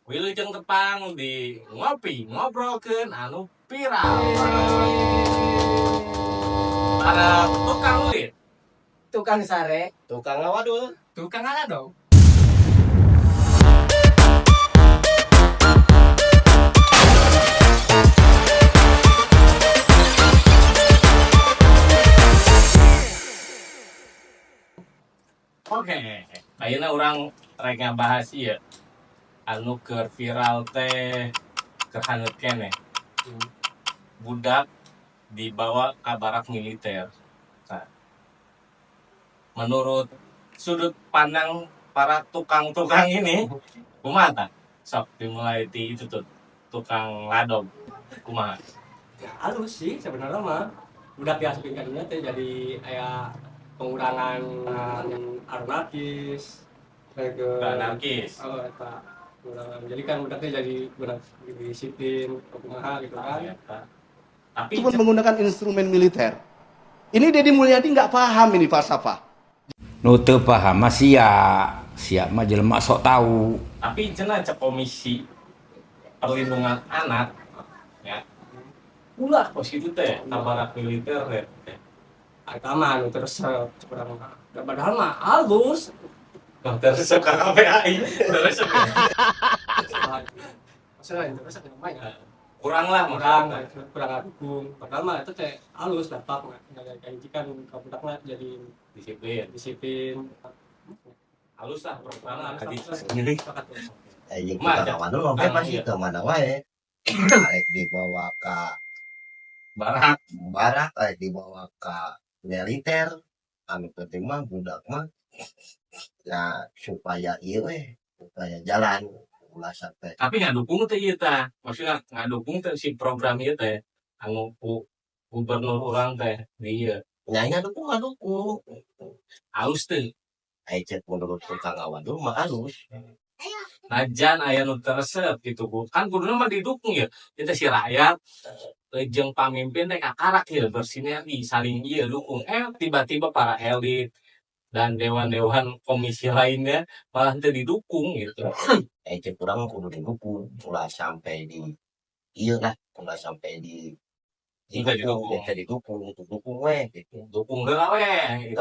Wilujeng tepang di Ngopi, ngobrolkeun anu viral. Para tukang ulit, tukang sare, tukang ngawadul, tukang ngaladog. Oke, ayeuna urang rek ngabahas ieu anu keur viral teh, keur hangat keneh. Budak dibawa ke barak militer. Nah, menurut sudut pandang para tukang-tukang ini, kumaha tah? Sok dimulai di itu tuh, tukang ladog. Kumaha? Ya, halus sih sebenarnya mah. Udah diasupin ka dinya teh jadi aya pengurangan anarkis kayak ke Anarkis. Oh, eta pengurangan. Jadi kan budak teh jadi benar disiplin kumaha gitu kan. Eta. Tapi Itu pun menggunakan instrumen militer. Ini Deddy Mulyadi nggak paham ini falsafah. Nu teu paham mah sia, sia mah jelema sok tahu. Tapi cenah cek Komisi Perlindungan Anak ya, ulah kos itu teh ka barak militer teh. Eta mah anu terus kurang mah. Da padahal mah halus. Nah, terus ke KPAI terus. Maksudnya yang terus mah ya. Kurang lah. Kurang. Maksudnya. Kurang dukung, padahal mah itu teh halus dapat nggak kayak hiji kan ka budakna jadi disiplin. Disiplin. Halus lah program. Halus Tadi lah. ini. Sepakat tuh. Eh, jeung Mah, tukang ngawadul mah bebas iya. sih ke mana wae. Arek dibawa ke barak, barak, arek dibawa ke militer. Anu penting mah budak mah ya supaya ieu we, supaya jalan, ulah sampai Tapi nggak dukung teh ieu tah, maksudnya nggak dukung teh si program ieu teh anu ku gubernur urang teh di ieu? Nya ngadukung ngadukung. Halus teh? Ai cek menurut tukang ngawadul mah halus. Najan aya nu teu resep gitu, Bu. Kan kuduna mah didukung ya. Kita si rakyat jeung pamimpin teh kakarak ya bersinergi, saling ieu dukung. Eh, tiba-tiba para elit dan dewan-dewan komisi lainnya malah teu didukung gitu. Eh, cek urang mah kudu didukung, ulah sampai di ieu lah, ulah sampai di Teu didukung. Teu didukung, itu dukung we gitu. Dukung heula we gitu.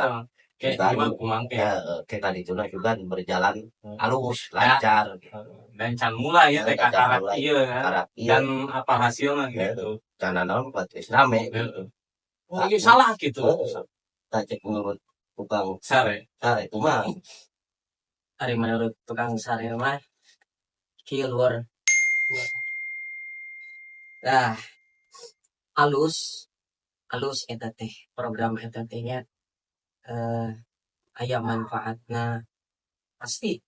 Kayak Kan, gimana kumaha ke. Ya, kayak tadi itu juga berjalan halus, lancar gitu. Dan can mulai ya teh Ya, can kakarak mulai. ieu kan. Karak ieu. Dan apa hasilnya gitu. Karena naon geus rame. Heeh. Oh, ini salah gitu. Heeh. Tah, cek menurut tukang Sare. Sare kumaha? Ari menurut tukang sare mah kieu, lur. Nah, alus alus eta teh, program eta teh nya, aya manfaatna pasti.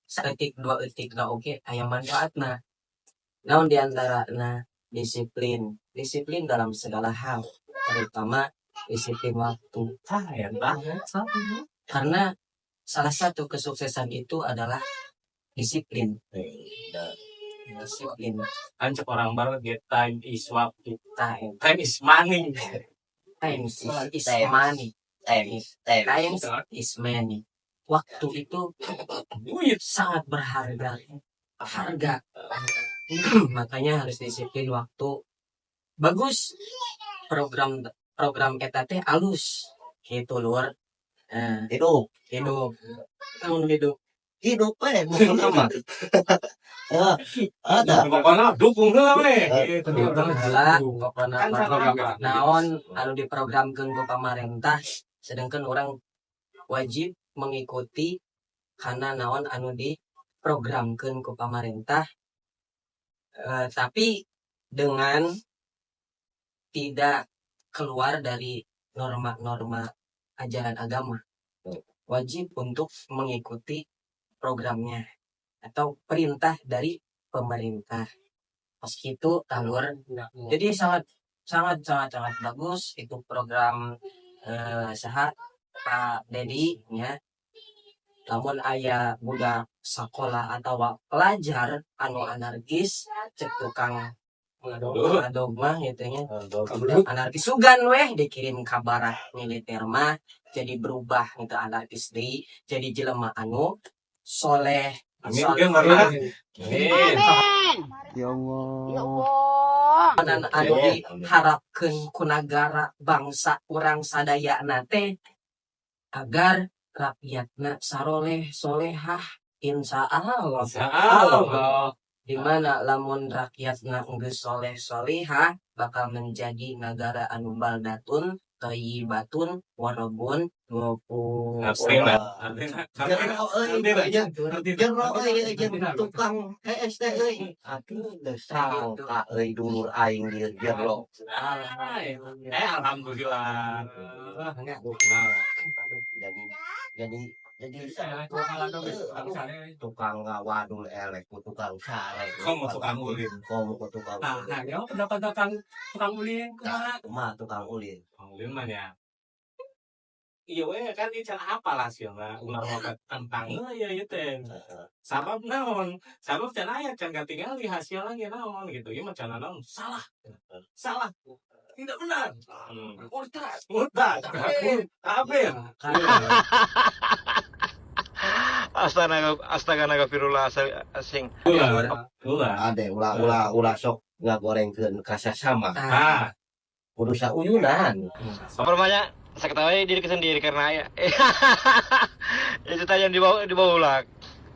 Saeutik dua eutik oge aya manfaatna. Naon diantarana? Disiplin, disiplin dalam segala hal, terutama disiplin waktu. Tah eta. Karena salah satu kesuksesan itu adalah disiplin. Nah, Disiplin. Kan cek orang barat ge time is waktu. Time. Time is money. Time is Time. money. Time, time. Time is money. Waktu itu Duit. Sangat berharga. Harga. Makanya harus disiplin waktu. Bagus program program eta teh alus gitu, lur. Nah, Hidup, hidup. Naon hidup? Hidup we maksudna mah. Ya, ada. Pokoknya dukung heula we gitu. Tapi urang Heula pokona Kan mah program naon anu diprogramkeun ku pamarentah, sedangkan urang wajib mengikuti karena naon anu diprogramkeun ku pamarentah, tapi dengan tidak keluar dari norma-norma ajaran agama, wajib untuk mengikuti programnya atau perintah dari pemerintah pas itu, alur. Jadi sangat sangat sangat sangat bagus itu program, saha, Pak Dedi nya. Lamun aya budak sekolah atau pelajar anu anarkis, cek tukang ngadog mah gitu nya, budak anarkis sugan weh dikirim ka barak militer mah jadi berubah gitu, anarkis deui jadi jelema anu soleh. Amin ge meureun. Amin. Ya Allah. Dan anu diharapkeun ku nagara bangsa urang sadayana teh agar rakyatna saroleh solehah, insya Allah. Insyaallah. Di mana lamun rakyatna geus soleh solehah bakal menjadi negara anu baldatun thayyibatun warabun ghafur. Artina, artina. Jero euy, jero euy jeung tukang hees teh euy. Aduh, geus sangka euy dulur aing ieu jero. Eh, alhamdulillah. Nah, Jadi tukang ngawadul elek ku tukang sare. Komo tukang ulin. Komo ku tukang Nah, ulin. nah, ya pendapat tukang ulin kumaha? Kumaha tukang ulin? Tukang ulin mah nya. Iya we kan ieu can apal hasilna ulah waka tentang ya ieu teh. Sabab naon? Sabab can aya, can katingali hasilna ge naon gitu. Ieu mah can naon? Salah. Salah. Tidak benar. Murtad. Murtad. Kafir. Kafir. Astaga, astaga, naga asing. Ulah. Ulah. Ade ulah ulah ulah sok ngagorengkeun kasasama. Ah, Kudu sauyunan. Sok. Permanya saya ketahui diri sendiri karena ya itu tadi yang dibawa ulang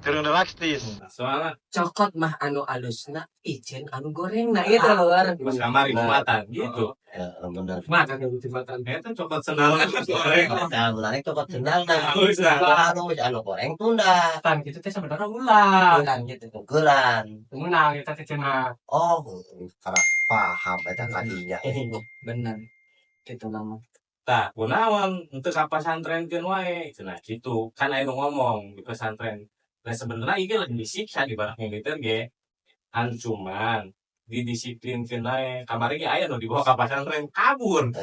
turun drastis. Soalnya Cokot mah anu alusna, ijen anu gorengna itu lur. Pas kamari jumatan gitu. Heeh, bener. Makan yang jembatan. Eta cokot sendalna goreng. Nah, mulane cokot sendalna. Halus lah. Halus anu goreng tunda. Tan gitu teh sebenarnya ulah. Ulang gitu. Tukeran. Menang kita teh cenah. Oh, karena paham eta kadinya. Bener. Gitu lama. Tah, kunaon untuk ka pasantrenkeun wae cenah kitu. Kan aya nu ngomong di pesantren. Nah, sebenarnya ieu lagi disiksa di barak militer ge. Kan cuman didisiplinkeun wae. Kamari ge aya nu dibawa ka pesantren kabur.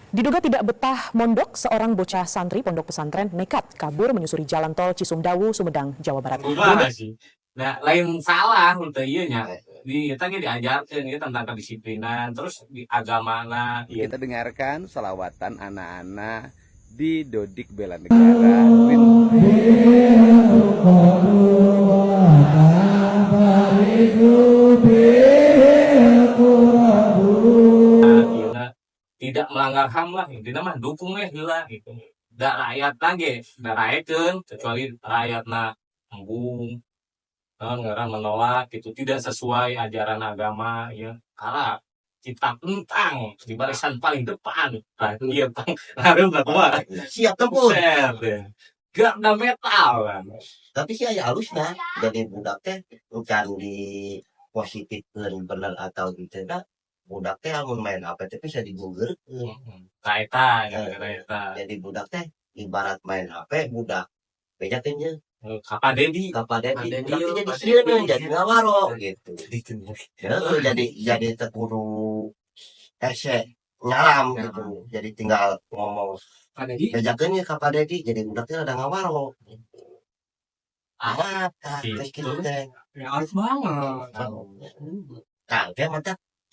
Diduga tidak betah mondok, seorang bocah santri pondok pesantren nekat kabur menyusuri jalan tol Cisumdawu, Sumedang, Jawa Barat. Kumaha sih? Nah, lain salah untuk ieu nya. Di eta ge diajarkeun ieu tentang kedisiplinan, terus di agamana ieu. Kita dengarkan salawatan anak-anak di Dodik Bela Negara. Ieu tidak melanggar HAM lah, intinya mah dukung we heula gitu. Da rakyat ge, da raekeun kecuali rakyatna embung, ngaran menolak gitu, tidak sesuai ajaran agama ya. Karena kita tentang di barisan paling depan. Nah, iya tang harus kuat. Siap tempur. Buset deh. Garda metal kan. Tapi sih aya halusna. Jadi budak teh bukan di positifkeun bener atau tidak, budak teh lamun main HP teh bisa digegerkeun. Nah, eta gara-gara eta. Jadi budak teh ibarat main HP budak bejakeun jeung Ka Pak Dedi. Ka Pak Dedi. Pak Dedi, Budak teh jadi Pak sieun Dedi. Jadi ngawaro gitu. Heeh, jadi teu kudu hese nyalam gitu. Jadi tinggal ngomong Pak Dedi. bejakeun ye ka Pak Dedi, jadi budak teh rada ngawaro. Ah, Ah, tah geus gitu. kitu teh. Ya harus banget. Tah, teh mah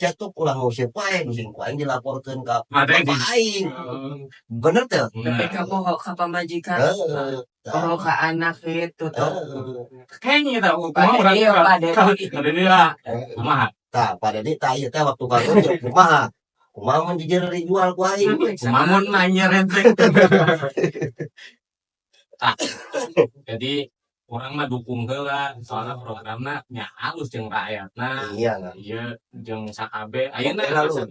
cetuk ulah ngusir wae, ngusir ku aing dilaporkeun ka Pak Dedi. bapak aing. Bener teu? Tapi Nah, ka poho ka pamajikan, Heeh. poho ka anak gitu tuh. Heeh. Kayaknya tau, Pak kumaha urang Dedi, Pak Dedi. Pak Dedi lah. Kumaha? Tah, Pak Dedi tah ieu teh waktu karunya kumaha? Kumaha mun jujur dijual ku aing? Kumaha mun nanya renteng. Tah, jadi urang mah dukung heula soalnya programna nya halus jeung rakyatna. Iya lah. Ieu jeung sakabe ayeuna Oke lah, lu.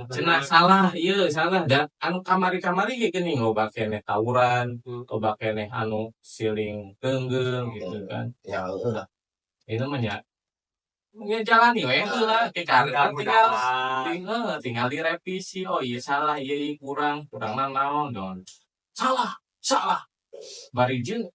Cenah salah ieu salah da anu kamari-kamari ge geuning loba keneh tawuran, loba keneh anu siling teunggeung gitu kan. Ya heueuh lah. Itu mah nya nya jalani we heula ke kan tinggal tinggal direvisi, oh iya salah, iya iya kurang kurang naon don salah salah bari jeung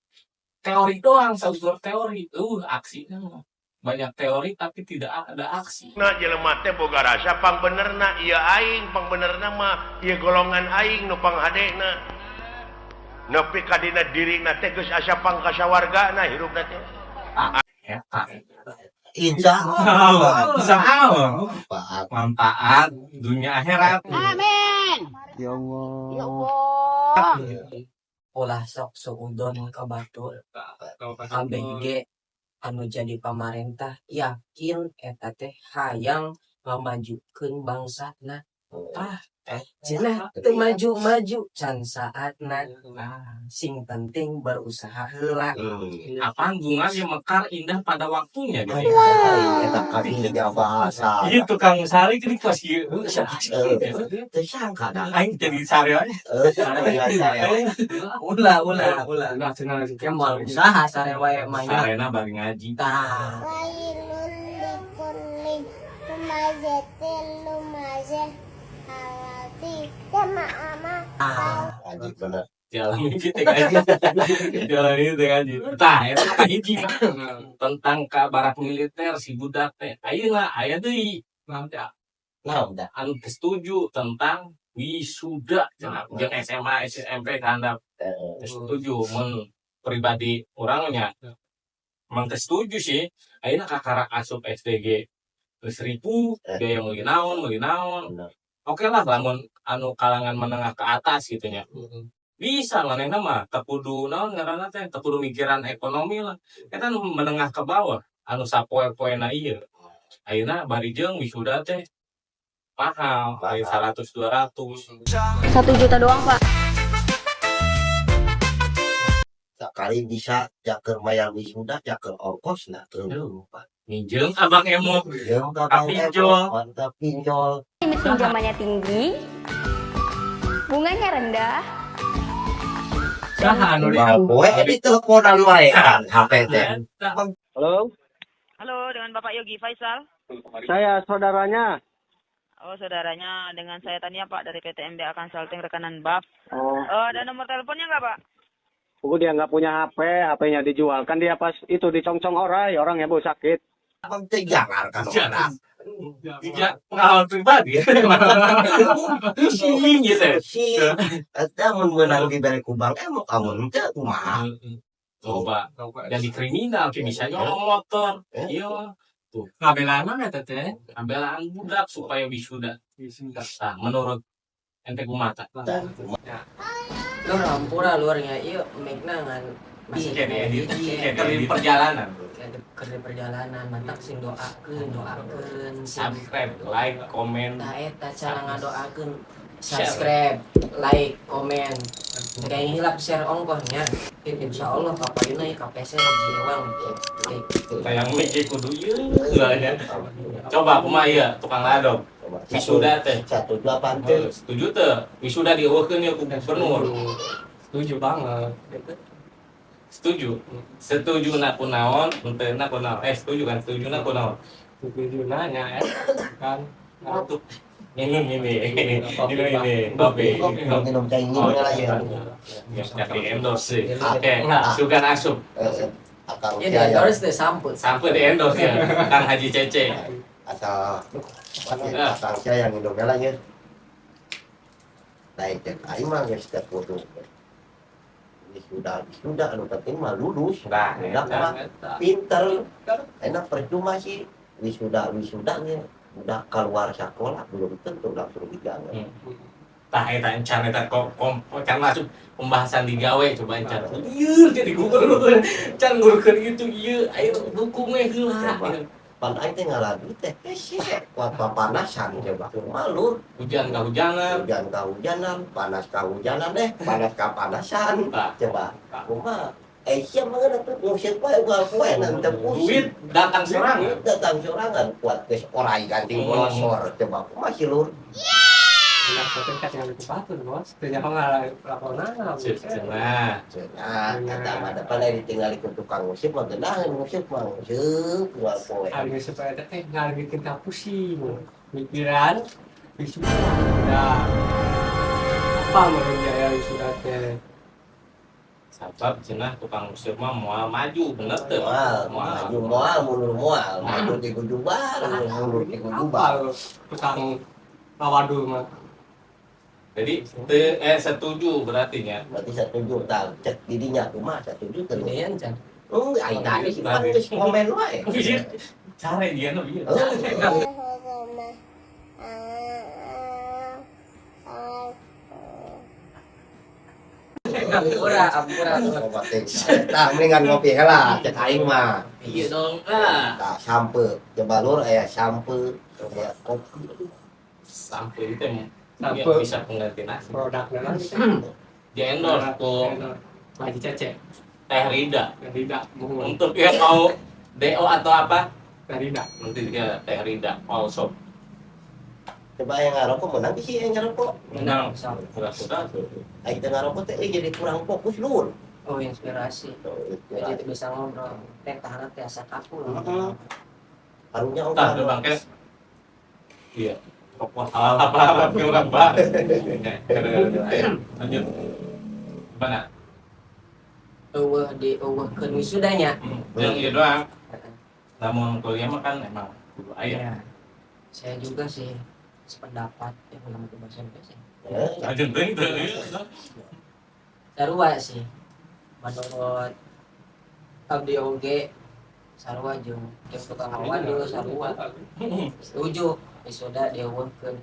teori doang, saukur teori aksinya mah banyak teori tapi tidak ada aksi. Nah, jelema teh boga rasa pangbenerna ieu aing, pangbenerna mah ieu golongan aing nu panghadena. Nepi ka dina dirina teh geus asa pangkasawargana hirupna teh. Eta. Insya Allah. Insya Allah. Manfaat. Manfaat dunia akhirat. Ya Allah. Ulah sok suudon ka batur. KBG anu jadi pamarentah yakin eta teh hayang ngamajukeun bangsana. Ah, cenah teu maju-maju can saatna. Sing penting berusaha heula. Apaan bunga yang mekar indah pada waktunya gitu. Eta kami bahasa. Iya, tukang sari jadi kelas ieu. Teu sangka dah. Aing jadi sari aja. Eh, Ulah, ulah, ulah. Ulah cenah. Ya moal usaha sare wae mah nya. Sarena bari ngaji. Tah. Wailun likulli humazatin lumazah alati jama'a. Ah, Ngaji bener. Jalan ini teh ngaji. Jalan ini teh ngaji. Tah, eta kahiji tentang ka barak militer si budak teh. Ayeuna aya deui Naon teh? Nah, udah. Anu teu setuju tentang wisuda cenah jeung SMA SMP ka handap. Teu setuju mun pribadi urang nya. Emang teu setuju sih. Ayeuna kakarak asup SDG geus ripuh, biaya meuli naon, meuli naon. Oke lah lamun anu kalangan menengah ke atas gitu nya. Bisa manehna mah teu kudu naon ngaranna teh, teu kudu mikiran ekonomi lah. Eta nu menengah ke bawah anu sapoe-poena ieu. Ayeuna bari jeung wisuda teh mahal, lain 100 200. 1 juta doang, Pak. Sekali bisa jaker mayar wisuda, jaker ongkos nah teu lupa. Minjem abang emok. Jeung ka Bang Pinjol. Emo, mantap pinjol. Limit pinjamannya tinggi, bunganya rendah. Saha anu di Poe di teleponan wae kan HP teh. Halo, Halo, dengan Bapak Yogi Faisal. Saya saudaranya. Oh, saudaranya, dengan saya Tania, Pak, dari PT MBA Consulting rekanan BAF. Oh, Oh, ada nomor teleponnya nggak, Pak? Bu, dia nggak punya HP, HP-nya dijual. Kan dia pas itu dicongcong orai, orang ya Bu sakit. Abang teh jangan kan orang. Tidak pengalaman pribadi. Pusing gitu. Si eta mun meunang dibere ku Bang Emok, amun teu kumaha? Coba jadi kriminal kayak bisa nyolong motor. Iya. Tuh, Ngabelaan mana eta teh? Ngabelaan budak supaya wisuda. Wisuda. Nah, menurut ente kumaha? Lur, hampura lurnya, ieu mic-na ngan masih Kayak diedit, hiji. kayak di perjalanan. Kayak di perjalanan, mantap sing doakeun, doakeun sing Subscribe, like, komen. Tah, eta cara ngadoakeun, subscribe, like, komen. Kayak hilap share ongkohnya. Insya Allah kapayuna ya KPC hiji ewang. Kayak mic kudu ieu nya. Coba kumaha ieu tukang ladog. Wisuda teh. 18 teh. Setuju teu? Wisuda dieuweuhkeun ieu ku gubernur. Setuju banget. Gitu. Setuju. Setuju na kunaon, henteu na kunaon. Eh, setuju kan? Setuju na kunaon. Setuju nanya ya. Kan. Tuh. Minum ini. Kopi, Minum Pak. ini. Kopi. Minum minum cai Oh, minum lah ya. Ya, jadi endorse sih. Oke, Nah. sugan asup. Akang Ya di endorse teh samput. Sampai di endorse ya. Kang Haji Cece. Asal akang sia yang minum lah ya. Lain cek aing mah geus teu kudu. Wisuda wisuda anu penting mah lulus. Nah, budak eta. mah pinter. Enak percuma sih wisuda wisuda nya udah keluar sekolah belum tentu langsung digawe. Tah, eta encan eta kok kom kan masuk pembahasan digawe, coba encan. Lieur jadi gubernur. Can ngurukeun itu ieu, ayo dukung we heula. Coba. Pan aing teh ngaladu teh hese kuat papanasan coba. Malu. Hujan kahujanan. Hujan kahujanan, panas kahujanan deh, panas kapanasan. Coba. Kumaha? Eh sia mah geuna tuh ngusir wae unggal poe nanti pusing. Duit datang sorangan. Duit datang sorangan kuat geus orai ganti molosor coba kumaha sih lur. Nah, soalnya kan tinggal di batur, Bos. Teu nyaho ngalakonan. Cenah. Cenah, eta mah da pan ditinggali ku tukang ngusip mah geunaheun ngusip mah ngusip unggal poe. Ari ngusip eta teh ngabikin ka pusing. Mikiran wisuda. Nah. Apa meureun biaya wisuda teh? Sabab cenah tukang ngusip mah moal maju, bener teu? Moal, maju moal, mundur moal, maju ti gujubar, mundur ti gujubar. Tukang lawadul mah. Jadi teu eh setuju berarti nya. Berarti setuju tah cek didinya kumaha setuju teu? Gedean can. Oh, ai tadi sih pan geus komen wae. Care dia nu ieu. Oh. Ampura, ampura. Loba teuing. Tah, mendingan ngopi heula cek aing mah. Iya dong. Ah. Tah, sampe. Coba, lur, aya sampe, aya kopi. Sampai itu yang Sampai. yang bisa pengganti nasi. Produknya lagi. Di endorse ku Pak Haji Cece. Teh Rida. Teh Rida, mohon. Untuk yang mau DO atau apa? Teh Rida. Nanti dia Teh Rida all shop. Coba yang ngarokok menang sih, yang ngarokok. Menang. Sudah, sudah. Aing teh ngarokok teh euy, jadi kurang fokus, lur. Oh, inspirasi. Jadi itu bisa ngobrol. Teh tahan teh asa kaku. Heeh. Karunya Tah, udah bangke. Iya. Rokok halal apa apa orang bahas. Lanjut. Gimana? Euweuh di euweuhkeun wisudanya. Yang iya doang. Namun kuliah mah kan emang kudu aya. Ya. Saya juga sih sependapat yang belum ke bahasa Indonesia. Lanjut teuing teu. Sarua sih. Menurut abdi oge sarua jeung jeung tukang awan dulu sarua. Setuju wisuda dieuweuhkeun.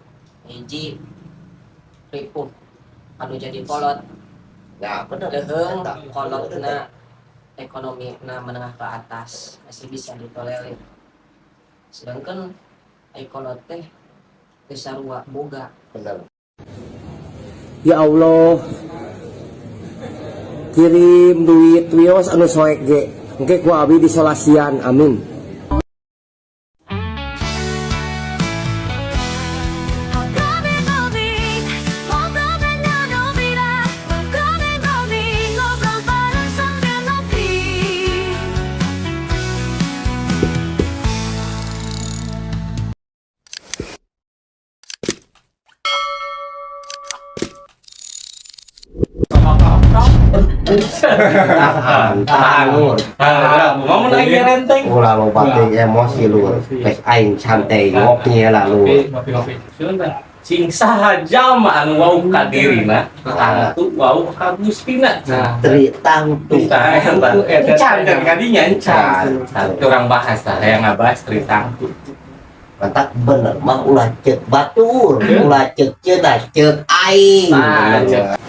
Hiji, ripuh anu jadi kolot. Nah, bener. Leuheung Eta. kolotna ekonomi na menengah ke atas masih bisa ditolerir, sedangkan ai kolot teh teu sarua boga. Bener. Ya Allah, kirim duit wios anu soek ge engke ku abi disolasian, amin. Ngobrol bareng sambil ngopi. Tahan, tahan, lur. Tahan, mau naik renteng. Ulah loba teuing emosi, lur. Geus, aing santai ngopi lah, lur. Ngopi, ngopi. Sing saha jalma anu wau ka dirina, tangtu wau ka Gustina. Nah, Tri tangtu. Tah, eta. Encan kan kadinya encan. Encan. Urang bahas tah, hayang ngabahas tri tangtu. Mantak bener mah ulah cek batur, ulah cek cenah, cek aing. Nah, cek.